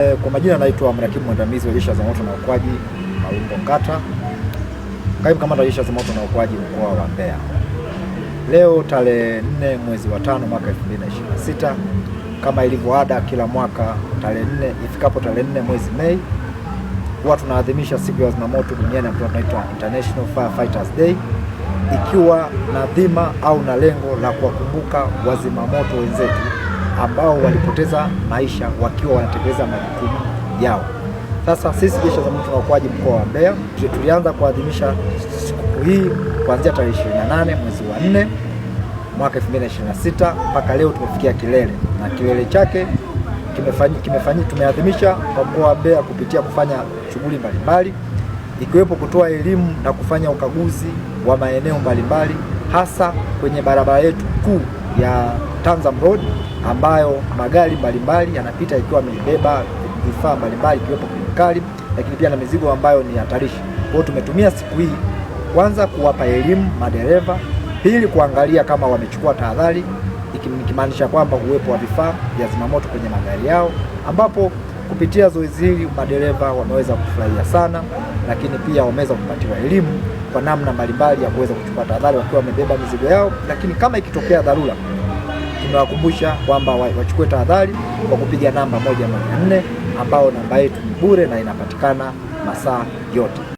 Kwa majina naitwa mrakibu mwandamizi wa Jeshi la Zimamoto na Uokoaji Malungo Ngata, kaimu kamanda wa Jeshi la Zimamoto na Uokoaji mkoa wa Mbeya. Leo tarehe 4 mwezi wa 5 mwaka 2026, kama ilivyo ada kila mwaka tarehe 4 ifikapo tarehe 4 mwezi Mei huwa tunaadhimisha siku ya wazimamoto duniani ambayo tunaitwa International Firefighters Day, ikiwa na dhima au na lengo la kuwakumbuka wazimamoto wenzetu ambao walipoteza maisha wakiwa wanatekeleza majukumu yao. Sasa sisi Jeshi la Zimamoto na Uokoaji mkoa wa Mbeya tulianza kuadhimisha sikukuu hii kuanzia tarehe 28 mwezi wa 4 mwaka 2026 mpaka leo tumefikia kilele, na kilele chake tumeadhimisha kwa mkoa wa Mbeya kupitia kufanya shughuli mbalimbali ikiwepo kutoa elimu na kufanya ukaguzi wa maeneo mbalimbali hasa kwenye barabara yetu kuu ya Tanzam Road ambayo magari mbalimbali yanapita ikiwa yamebeba vifaa mbalimbali ikiwepo kemikali, lakini pia na mizigo ambayo ni hatarishi. Kwa hiyo tumetumia siku hii kwanza kuwapa elimu madereva, pili kuangalia kama wamechukua tahadhari, ikimaanisha kwamba uwepo wa vifaa vya zimamoto kwenye magari yao, ambapo kupitia zoezi hili madereva wameweza kufurahia sana, lakini pia wameweza kupatiwa elimu kwa namna mbalimbali ya kuweza kuchukua tahadhari wakiwa wamebeba mizigo yao, lakini kama ikitokea dharura tumewakumbusha kwamba wachukue tahadhari kwa kupiga namba 114 ambao namba yetu ni bure na inapatikana masaa yote.